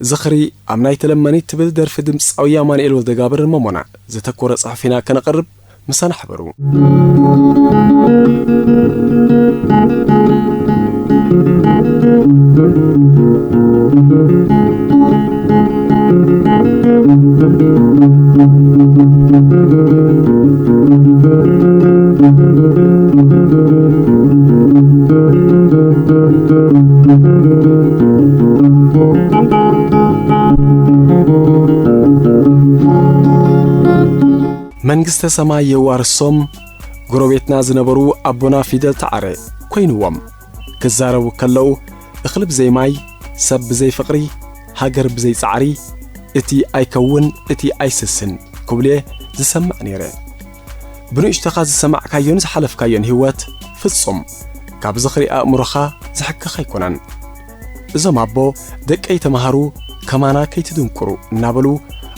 ዝኽሪ ኣብ ናይ ተለመኒት ትብል ደርፊ ድምጻዊ ኣማኑኤል ወልደጋብር መሞና ዘተኮረ ጽሑፍ ኢና ከነቕርብ፣ ምሳና ሕበሩ። መንግስተ ሰማይ የዋርሶም። ጎረቤትና ዝነበሩ ኣቦና ፊደል ተዓረ ኮይንዎም ክዛረቡ ከለዉ፣ "እኽሊ ብዘይ ማይ፣ ሰብ ብዘይ ፍቕሪ፣ ሃገር ብዘይ ጻዕሪ፣ እቲ ኣይከውን፣ እቲ ኣይስስን" ክብሉ'የ ዝሰምዕ ነይረ። ብንእሽቶኻ ዝሰማዕካዮን ዝሓለፍካዮን ህይወት ፍጹም ካብ ዝኽሪ ኣእምሮኻ ዝሕከኽ ኣይኮነን። እዞም ኣቦ፣ "ደቀይ ተማሃሩ፣ ከማና ከይትድንቁሩ" እናበሉ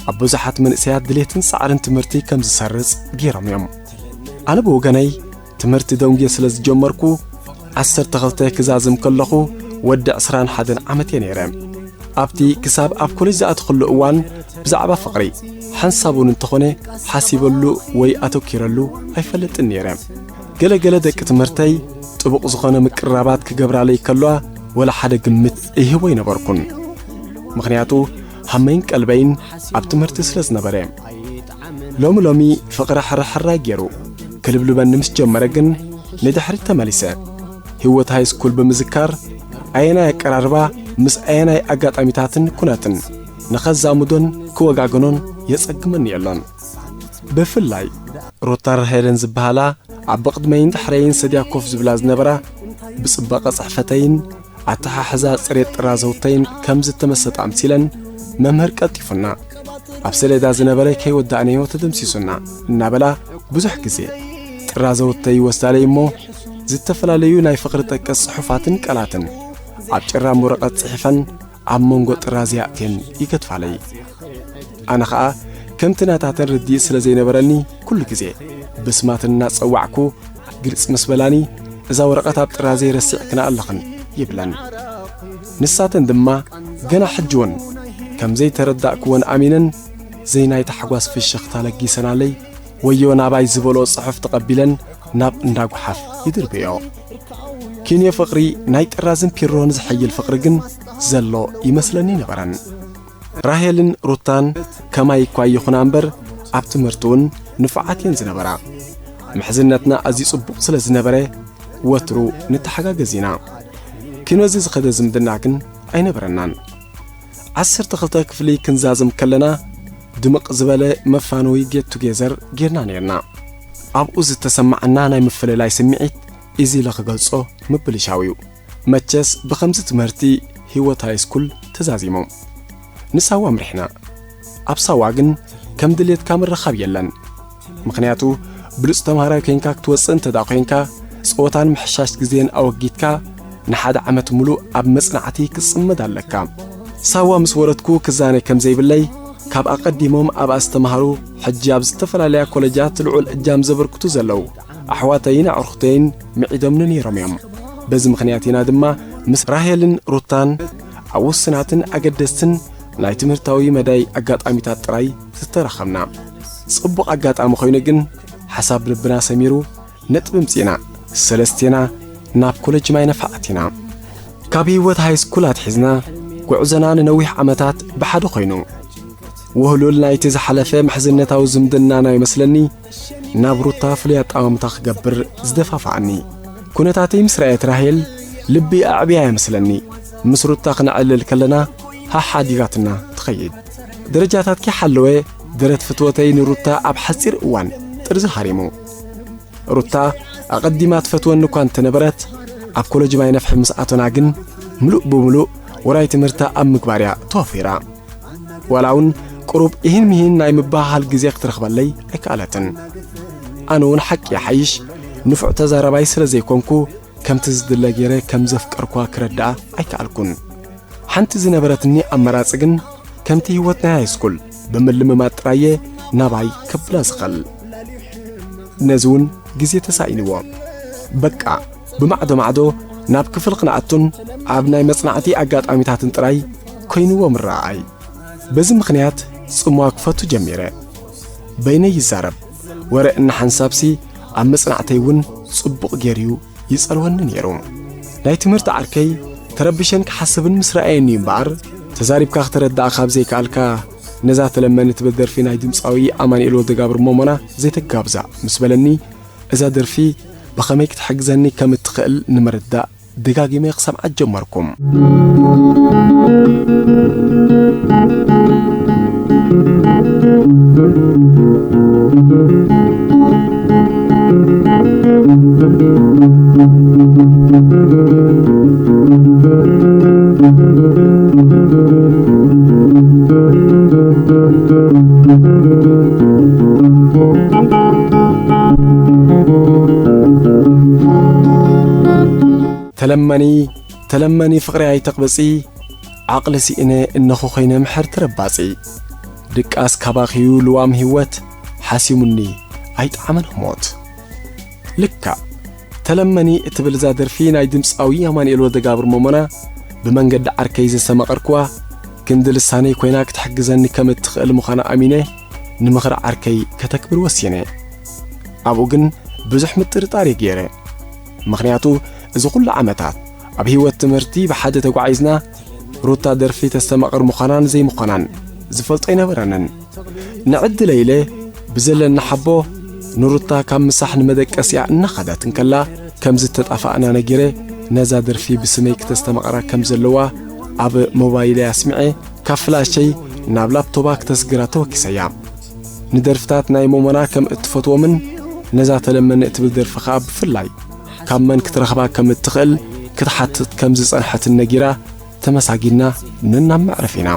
ኣብ ብዙሓት መንእሰያት ድሌትን ጻዕርን ትምህርቲ ከም ዝሰርጽ ገይሮም እዮም። ኣነ ብወገነይ ትምህርቲ ደንጉየ ስለ ዝጀመርኩ፣ ዓሰርተ ክልተ ክዛዝም ከለኹ ወዲ ዕስራን ሓደን ዓመት እየ ነይረ። ኣብቲ ክሳብ ኣብ ኮሌጅ ዝኣተኹሉ እዋን ብዛዕባ ፍቕሪ ሓንሳብ እውን እንተኾነ ሓሲበሉ ወይ ኣተኲረሉ ኣይፈልጥን ነይረ። ገለ ገለ ደቂ ትምህርተይ ጥቡቕ ዝኾነ ምቅርራባት ክገብራለይ ከለዋ ወላ ሓደ ግምት እይህቦ ኣይነበርኩን። ምኽንያቱ ሃመይን ቀልበይን ኣብ ትምህርቲ ስለ ዝነበረ። ሎሚ ሎሚ ፍቕሪ ሕርሕራይ ገይሩ ክልብልበኒ ምስ ጀመረ ግን ንድሕሪት ተመሊሰ ህይወት ሃይስኩል ብምዝካር ኣየናይ ኣቀራርባ ምስ ኣየናይ ኣጋጣሚታትን ኩነትን ንኸዛምዶን ክወጋገኖን የጸግመኒ የሎን። ብፍላይ ሩታ ራሄልን ዝበሃላ ኣብ ብቕድመይን ድሕረይን ሰድያ ኮፍ ዝብላ ዝነበራ፣ ብጽባቐ ጽሕፈተይን ኣተሓሕዛ ጽሬት ጥራዘውተይን ከም ዝተመሰጣ ኣምሲለን፣ መምህር ቀልጢፉና፣ "ኣብ ሰሌዳ ዝነበረ ከይወዳእናዮ ተደምሲሱና" እናበላ ብዙሕ ግዜ ጥራዘውተይ ይወስዳለይ እሞ፣ ዝተፈላለዩ ናይ ፍቕሪ ጠቀስ ጽሑፋትን ቃላትን ኣብ ጭራም ወረቐት ጽሒፈን ኣብ መንጎ ጥራዝ የእትየን ይገድፋለይ። ኣነ ኸኣ ከምቲ ናታተን ርድኢት ስለ ዘይነበረኒ፣ ኩሉ ግዜ ብስማተን እናጸዋዕኩ ግልጽ ምስ በላኒ፣ "እዛ ወረቐት ኣብ ጥራዘይ ረሲዕክና ኣለኽን" ይብለን። ንሳተን ድማ ገና ሕጂ እውን ከም ዘይተረዳእክወን ኣሚነን፣ ዘይናይ ታሕጓስ ፍሽኽታ ለጊሰናለይ፣ ወዮ ናባይ ዝበልኦ ጽሑፍ ተቐቢለን ናብ እንዳ ጓሓፍ ይድርብዮ። ኪንዮ ፍቕሪ ናይ ጥራዝን ፒሮን ዝሐይል ፍቕሪ ግን ዘሎ ይመስለኒ ነበረን። ራሄልን ሩታን ከማይ እኳ ይኹና እምበር፣ ኣብ ትምህርቲ እውን ንፉዓት እየን ዝነበራ። ምሕዝነትና ኣዝዩ ጽቡቕ ስለ ዝነበረ፣ ወትሩ ንተሓጋገዝ ኢና። ኪኖዚ ዝኸደ ዝምድና ግን ኣይነበረናን። ዓሰርተ ክልተ ክፍሊ ክንዛዝም ከለና፣ ድምቕ ዝበለ መፋነዊ ጌት ቱጌዘር ጌርና ነይርና። ኣብኡ ዝተሰማዓና ናይ ምፍልላይ ስምዒት ኢዚ ኢለ ክገልጾ ምብልሻው እዩ። መቸስ ብኸምዚ ትምህርቲ ህይወት ሃይስኩል ተዛዚሙ። ንሳዋ ኣምሪሕና። ኣብ ሳዋ ግን ከም ድሌትካ ምርኻብ የለን። ምኽንያቱ ብሉጽ ተምሃራይ ኮይንካ ክትወጽእ እንተ ደኣ ኮይንካ፣ ጸወታን ምሕሻሽ ግዜን ኣወጊድካ ንሓደ ዓመት ምሉእ ኣብ መጽናዕቲ ክትጽመድ ኣለካ። ሳዋ ምስ ወረድኩ ክዛነ ከም ዘይብለይ፣ ካብ ኣቐዲሞም ኣብ ኣስተምሃሩ ሕጂ ኣብ ዝተፈላለያ ኮለጃት ልዑል እጃም ዘበርክቱ ዘለዉ ኣሕዋተይን ኣዕሩኽተይን ምዒዶምኒ ነይሮም እዮም። በዚ ምኽንያት ኢና ድማ ምስ ራሄልን ሩታን ኣብ ውሱናትን ኣገደስትን ናይ ትምህርታዊ መዳይ ኣጋጣሚታት ጥራይ ዝተራኸብና። ጽቡቕ ኣጋጣሚ ኮይኑ ግን፣ ሓሳብ ልብና ሰሚሩ፣ ነጥቢ ምጺእና፣ ሰለስቴና ናብ ኮለጅ ማይ ነፍሒ ኣቲና። ካብ ህይወት ሃይስኩል ኣትሒዝና፣ ጉዕዞና ንነዊሕ ዓመታት ብሓደ ኮይኑ። ውህሉል ናይቲ ዝሓለፈ ምሕዝነታዊ ዝምድናና ይመስለኒ፣ ናብ ሩታ ፍሉይ ኣጠማምታ ክገብር ዝደፋፍኣኒ። ኩነታተይ ምስ ረኣየት ራሄል፣ ልቢ ኣዕብያ ይመስለኒ፣ ምስ ሩታ ክነዕልል ከለና፣ ሃሓዲጋትና ትኸይድ። ደረጃታትኪ ሓለወ፣ ደረት ፍትወተይ ንሩታ ኣብ ሓጺር እዋን ጥርዚ ሃሪሙ። ሩታ ኣቐዲማ ትፈትወኒ እኳ እንተነበረት፣ ኣብ ኮለጅ ማይ ነፍሒ ምስ ኣቶና ግን፣ ምሉእ ብምሉእ ውራይ ትምህርታ ኣብ ምግባር እያ ተዋፊራ። ዋላ እውን ቁሩብ ኢሂን ምሂን ናይ ምብህሃል ግዜ ክትረኽበለይ ኣይከኣለትን። ኣነ እውን ሓቂ ይሓይሽ ንፉዕ ተዛራባይ ስለ ዘይኮንኩ፣ ከምቲ ዝድለ ገይረ ከም ዘፍቀርኳ ክረድኣ ኣይከኣልኩን። ሓንቲ ዝነበረትኒ ኣመራጺ ግን፣ ከምቲ ህይወት ናይ ሃይስኩል ብምልምማድ ጥራየ ናባይ ከብላ ዝኸል። ነዚ እውን ግዜ ተሳኢንዎ። በቃ፣ ብማዕዶ ማዕዶ ናብ ክፍል ክንኣቱን ኣብ ናይ መጽናዕቲ ኣጋጣሚታትን ጥራይ ኮይንዎ ምረኣይ። በዚ ምኽንያት ጽምዋ ክፈቱ ጀሚረ። በይነይ ይዛረብ፣ ወረ እናሓንሳብሲ ኣብ መጽናዕተይ እውን ጽቡቕ ገይሩ ይጸልወኒ ነይሩ። ናይ ትምህርቲ ዓርከይ ተረቢሸን ክሓስብን ምስ ረኣየኒ እምበኣር፣ ተዛሪብካ ክተረድኣ ካብ ዘይከኣልካ፣ ነዛ ተለመኒ ትብል ደርፊ ናይ ድምጻዊ ኣማኑኤል ወልደጋብር ሞሞና ዘይተጋብዛ ምስ በለኒ፣ እዛ ደርፊ ብኸመይ ክትሕግዘኒ ከም እትኽእል ንምርዳእ ደጋጊመ ክሰምዓ ጀመርኩ። ተለመኒ፣ ተለመኒ ፍቕሪ ኣይተቕብጺ፣ ዓቕሊ ስኢነ እነኹ ኮይነ ምሕርቲ ረባጺ። ድቃስ ካባኺዩ ልዋም ህይወት፣ ሓሲሙኒ ኣይጠዓመን ሞት። ልክዕ፣ ተለመኒ እትብል እዛ ደርፊ ናይ ድምጻዊ ኣማኑኤል ወልደጋብር ሞሞና ብመንገዲ ዓርከይ ዘስተማቐርኩዋ፣ ክንዲ ልሳነይ ኮይና ክትሕግዘኒ ከም እትኽእል ምዃና ኣሚነ፣ ንምኽሪ ዓርከይ ከተግብር ወሲነ። ኣብኡ ግን ብዙሕ ምጥርጣር እየ ገይረ። ምኽንያቱ፣ እዚ ኹሉ ዓመታት ኣብ ህይወት ትምህርቲ ብሓደ ተጓዒዝና፣ ሩታ ደርፊ ተስተማቕር ምዃናን ዘይምዃናን ዝፈልጦ ኣይነበረንን። ንዕድለይ ኢለ ብዘለና ሓቦ ንሩታ ካብ ምሳሕ ንመደቀሲኣ እናኸደት እንከላ ከም ዝተጣፋእና ነጊረ፣ ነዛ ደርፊ ብስመይ ክተስተማቕራ ከም ዘለዋ ኣብ ሞባይለይ ኣስሚዐ፣ ካብ ፍላሸይ ናብ ላፕቶባ ክተስግራ ተወኪሰያ። ንደርፍታት ናይ ሞሞና ከም እትፈትዎምን ነዛ ተለመኒ እትብል ደርፊ ኸኣ ብፍላይ ካብ መን ክትረኽባ ከም እትኽእል ክትሓትት ከም ዝጸንሐትን ነጊራ፣ ተመሳጊና ንናብ መዕረፊና።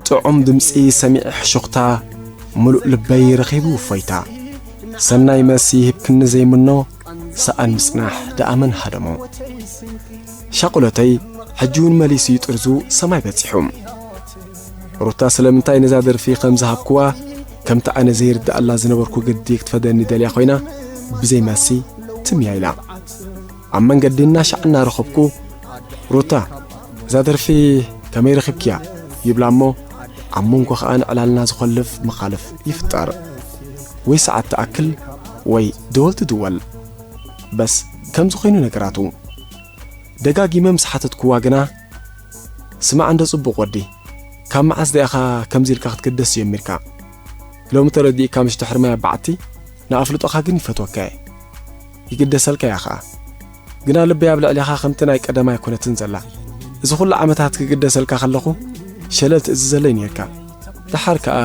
ጥዑም ድምጺ ሰሚዐ ሕሹኽታ፣ ምሉእ ልበይ ረኺቡ እፎይታ። ሰናይ መልሲ ይህብክኒ ዘይምኖ፣ ሰኣን ምጽናሕ ደኣ መን ሃደሞ። ሻቑሎተይ ሕጂ እውን መሊሱ እዩ ጥርዙ ሰማይ በጺሑ። ሩታ ስለምንታይ ነዛ ደርፊ ከም ዝሃብክዋ፣ ከምቲ ኣነ ዘይርድኣላ ዝነበርኩ ግዲ ክትፈደኒ ደልያ ኮይና፣ ብዘይ መልሲ ትም እያ ኢላ። ኣብ መንገዲ እናሻዕ እናረኸብኩ፣ "ሩታ፣ እዛ ደርፊ ከመይ ረኺብክያ?" ይብላ እሞ፣ ኣብ መንጎ ኸኣ ንዕላልና ዝኾልፍ መኻልፍ ይፍጠር። ወይ ሰዓት ትኣክል፣ ወይ ደወል ትድወል። በስ፣ ከምዚ ኾይኑ ነገራቱ። ደጋጊመ ምስ ሓተትክዋ ግና፣ "ስማዕ እንዶ ጽቡቕ ወዲ፣ ካብ መዓስ ደኣ ኢኻ ከምዚ ኢልካ ክትግደስ ጀሚርካ? ሎሚ ተረዲእካ ምሽ ድሕሪ ማይ ኣብ በዓቲ? ንኣፍልጦኻ ግን ይፈትወካ እየ። ይግደሰልካ እያ ኸኣ። ግና ልበይ ኣብ ልዕሌኻ ከምቲ ናይ ቀደም ኣይኮነትን ዘላ። እዚ ኹሉ ዓመታት ክግደሰልካ ከለኹ ሸለል ትእዝዘለይ ነይርካ። ደሓር ከኣ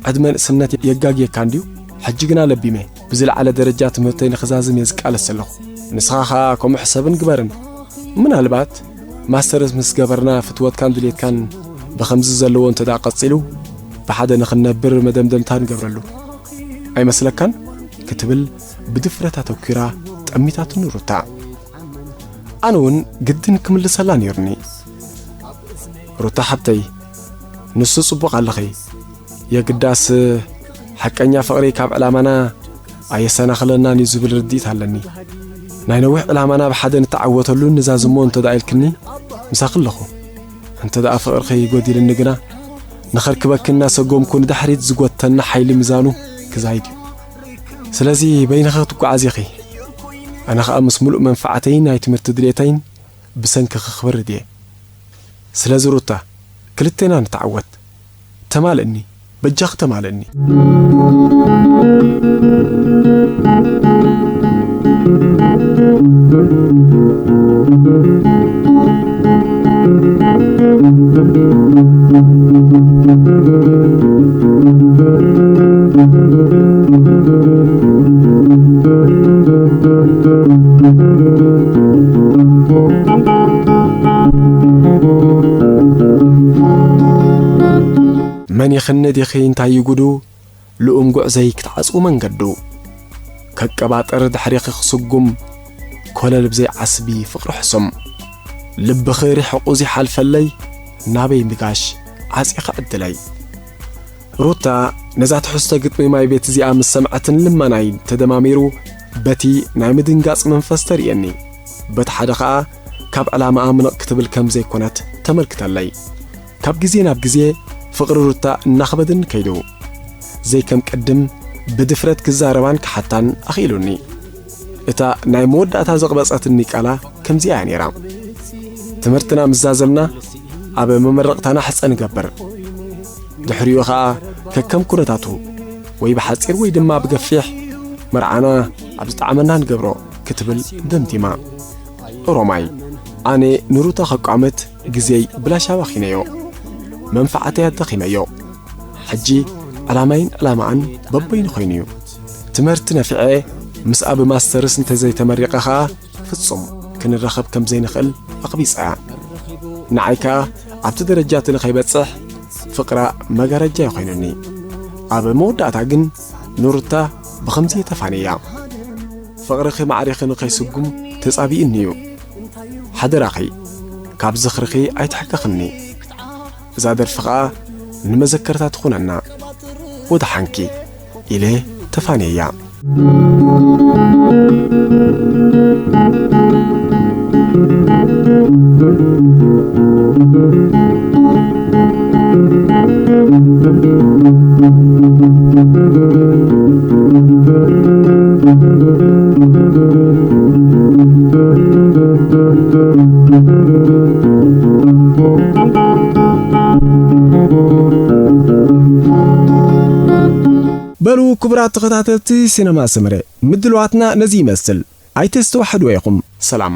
ዕድመ ንእስነት የጋግየካ እንድዩ። ሕጂ ግና ለቢመ ብዝለዓለ ደረጃ ትምህርተይ ንኽዛዝም እየ ዝቃለስ ዘለኹ። ንስኻ ኸኣ ከምኡ ሕሰብን ግበርን። ምናልባት ማስተርስ ምስ ገበርና ፍትወትካን ድሌትካን ብኸምዚ ዘለዎ እንተ ደኣ ቀጺሉ፣ ብሓደ ንኽንነብር መደምደምታ ንገብረሉ። ኣይመስለካን?" ክትብል ብድፍረት ኣተኲራ ጠሚታትኒ ሩታ። ኣነ እውን ግድን ክምልሰላ ነይሩኒ። "ሩታ ሓብተይ፣ ንሱ ጽቡቕ ኣለኺ። የግዳስ ሓቀኛ ፍቕሪ ካብ ዕላማና ኣየሰናኽለናን እዩ ዝብል ርድኢት ኣለኒ። ናይ ነዊሕ ዕላማና ብሓደ ንተዓወተሉ ንዛዝሞ እንተ ደኣ ኢልክኒ፣ ምሳኺ ኣለኹ። እንተ ደኣ ፍቕርኺ ጎዲልኒ ግና፣ ንኸርክበኪ እናሰጎምኩ ንድሕሪት ዝጎተና ሓይሊ ሚዛኑ ክዛይድ እዩ። ስለዚ በይንኺ ክትጓዓዚ ኢኺ። ኣነ ኸኣ ምስ ምሉእ መንፈዓተይን ናይ ትምህርቲ ድሌተይን ብሰንክኺ ክበርድ እየ። ስለዚ ሩታ፣ ክልቴና ንተዓወት። ተማልእኒ፣ በጃኺ ተማልእኒ። መን ይኽኒ ዲኺ እንታይ ይጉዱ? ልኡም ጉዕዘይ ክትዓጽዊ መንገዱ። ከቀባጥር ድሕሪኺ ክስጉም፣ ኮለል ብዘይ ዓስቢ ፍቕሪ ሕሱም። ልብኺ ርሒቑ ዘይሓልፈለይ፣ ናበይ ምጋሽ ዓጺኺ ዕድለይ። ሩታ ነዛ ትሕዝቶ ግጥሚ ማይ ቤት እዚኣ ምስ ሰምዐትን ልመናይ ተደማሚሩ፣ በቲ ናይ ምድንጋጽ መንፈስ ተርእየኒ። በቲ ሓደ ኸኣ ካብ ዕላማኣ ምንቕ ክትብል ከም ዘይኮነት ተመልክተለይ። ካብ ግዜ ናብ ግዜ ፍቕሪ ሩታ እናኸበደኒ ከይዱ። ዘይከም ቅድም ብድፍረት ክዛረባን ክሓታን ኣኽኢሉኒ። እታ ናይ መወዳእታ ዘቕበጸትኒ ቃላ ከምዚኣ እያ ነይራ። ትምህርትና ምስ ዛዘምና ኣብ መመረቕታና ሕጸ ንገብር። ድሕሪኡ ኸኣ ከከም ኩነታቱ ወይ ብሓጺር ወይ ድማ ብገፊሕ መርዓና ኣብ ዝጠዓመና ንገብሮ ክትብል ደምዲማ። ኦሮማይ፣ ኣነ ንሩታ ከቋምት ግዜይ ብላሽ ኣባኺነዮ፣ መንፈዓተይ ኣዳኺመዮ። ሕጂ ዕላማይን ዕላማኣን በበይኑ ኮይኑ'ዩ። ትምህርቲ ነፊዐ ምስኣ ብማስተርስ እንተዘይተመሪቐ ኸኣ ፍጹም ክንራኸብ ከም ዘይንኽእል ኣቕቢጸያ። ንዓይ ከኣ ኣብቲ ደረጃ እቲ ንኸይበጽሕ ፍቕራ መጋረጃ እዩ ኮይኑኒ። ኣብ መወዳእታ ግን ንሩታ ብኸምዚ እየ ተፋንያ። ፍቕርኺ ማዕሪኺ ንኸይስጉም ተጻቢኡኒ እዩ። ሓደራኺ ካብ ዝኽርኺ ኣይትሕከኽኒ። እዛ ደርፊ ኸኣ ንመዘከርታ ትኹነና። ወደሓንኪ ኢለ ተፋንየያ። በሉ ክቡራት ተኸታተልቲ ሲነማ ሰመረ፣ ምድልዋትና ነዚ ይመስል። ኣይተስተዋሕድዎ ኢኹም። ሰላም።